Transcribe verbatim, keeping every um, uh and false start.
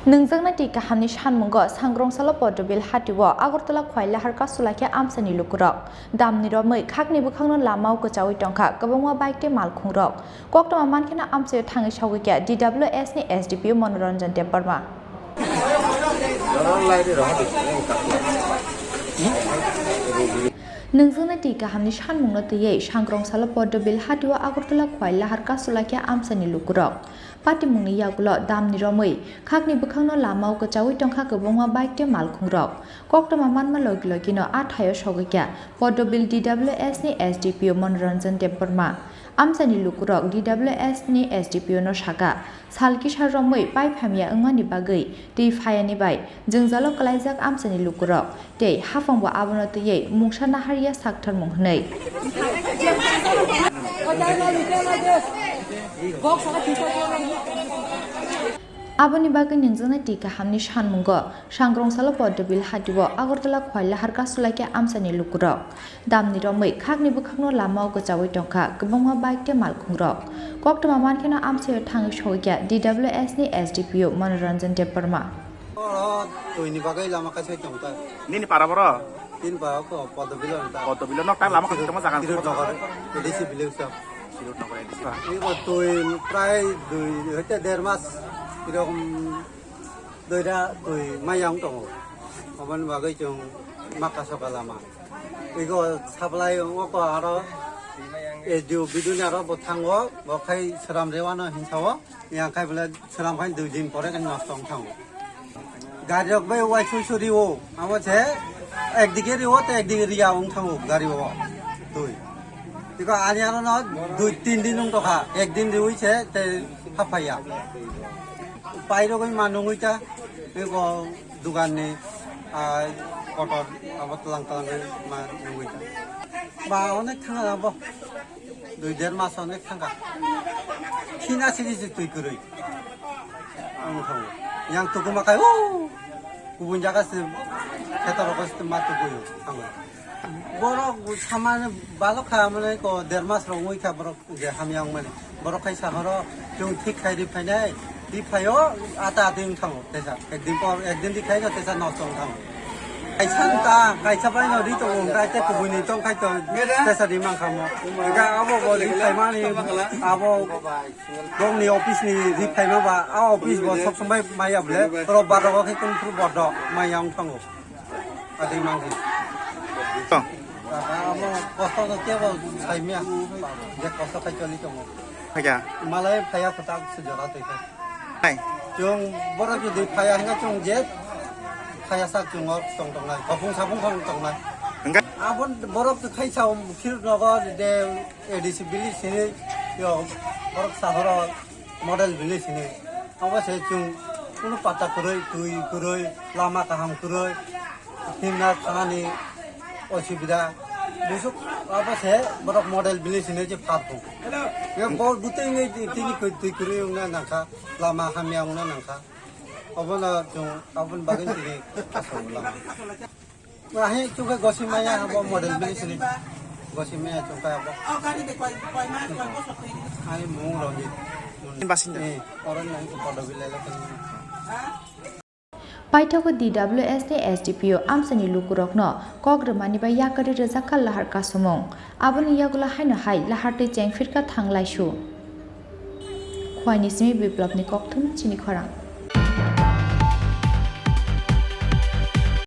Nwngjaknai twi kahamni sanmungo Sangrongsalo Poddobil hatio Agartala Khwai Lahar Kasulakhe amchaini lukurok. Damni romwi khakni bwkhakno lamao kwchaui tongkha kwbangma bike tei malkhungrok. Koktwma mankheno amchaio thangwi sogwikha D W S ni S D P O Manoranjan Debbarma. Nwngjaknai twi kahamni sanmungno twiwi Sangrongsalo Poddobil hatio Agartala Khwai Lahar Kasulakhe amchaini lukurok. Patimungni yagulo damni romwi khakni bwkhakno lamao kwchaui tongkha kwbangma bike tei malkhungrok. Koktwma manma logi logino a thaio sogwikha Poddobil D W S ni S D P O Manoranjan Debbarma. Amchaini lukurok D W S ni S D P O no sakha, sal kisa romwi pai phamya wngmani bagwi twi phayani bai jwngjalo kwlaijak amchaini lukurok. Tei haphangbo abono twiwi mungsa naharya sakthar mung hwnwi. Aboni bagwi nwngjaknai twi kahamni sanmungo Sangrongsalo Poddobil hatio Agartala Khwai Lahar Kasulakhe amchaini lukurok. Damni romwi khakni bwkhakno lamao kwchaui tongkha kwbangma bike tei malkhungrok. Koktwma mankheno amchaio thangwi sogwikha D W S ni S D P O Manoranjan Debbarma. Oro twini bagwi lama kaisai tongkha. Nini para boro? Tin para ko Poddobil wngkha. Poddobil nok ta lama kaisai tongma jaga Kirot Nogor, A D C village sa. Kirot Nogor A D C. Iko twi prai dui hoite der mas, erokom doira twi mayang tongo. Aboni bagwi chwng maka soka lama. Iko supply wngkha aro S D O biduni aro bo thango, bo khai sram rewano hinsao. Yang khai bole sram khai dui din pore khai nosto wng thango. Gari rok bai wai sui sui rio, amo se ekdike rio te ekdike ria wng thango gari o. Twi. Tiko ani ano no dui tin din wng tokha, ek din riwi se te haphaiya. Pai rok ma nungwi ta, tiko dugan ni, ah, kotor abo tlang tlang ma nungwi ta. Ba onek thang abo. Dui der mas onek thangkha. Khina sini si twi kwrwi. Ang thango. Yang tukuma kai, o! Kubun jaga si kheto rok si ma tukui thango. Borok samani balok kha mane ko der mas rok wngwi kha borok je hamya wngmani. Borok khai sahoro chwng thik khai ri phainai. Di phaio ata ati wng thango tesa. Ekdin por, ekdin di khai no tesa nosto wng thango. Kaisa wng ta, kaisa bai no ri tongo, wng ta, tei kubui ni tong khai to tesa ri mang khamo. Wng kha abo bo ri phaimani, abo bong ni office ni ri phaima ba, a office bo sob somoi maya bole, rob bar rogo khe kung phuru bodo maya wng thango. Adi mangsi. Tong. Amo kosto no kebo saimya. Je kosto khai choli tongo. Phaya. Malai phaya kota se jora tei kha. Hai. Chwng borok jodi phaya hwnga chwng je phaya sak chwng o tong tongnai. Khopung sapung khong tongnai. Hwnga? Abon borok khai sao Kirot Nogor de A D C village sini yo borok sahoro model village sini. Abo se chwng kunu pata kwrwi, twi kwrwi, lama kaham kwrwi, himna thanani osubida. Busuk abo se borok model village hini je phat bo. Ye bo butui ngi tini kwrwi, twi kwrwi wngna nangkha, lama hamya wngna nangkha. Obono chwng aboni bagwi tini kasong lama. Ahi chukhe gosi maya abo model bini sini. Gosi maya chukhe abo. Ahi mung Ranjit. Basinda. Eh, oron nang ko podo bilai la kani. Paithago D W S ni S D P O amsani lukurokno kok rwmani bai yakarwi rwjak kha lahar kasumung. Aboni yagulo haino hai lahar twi chengphirkha thanglaisu. Khwaini simi Biplopni kokthum chini khorang.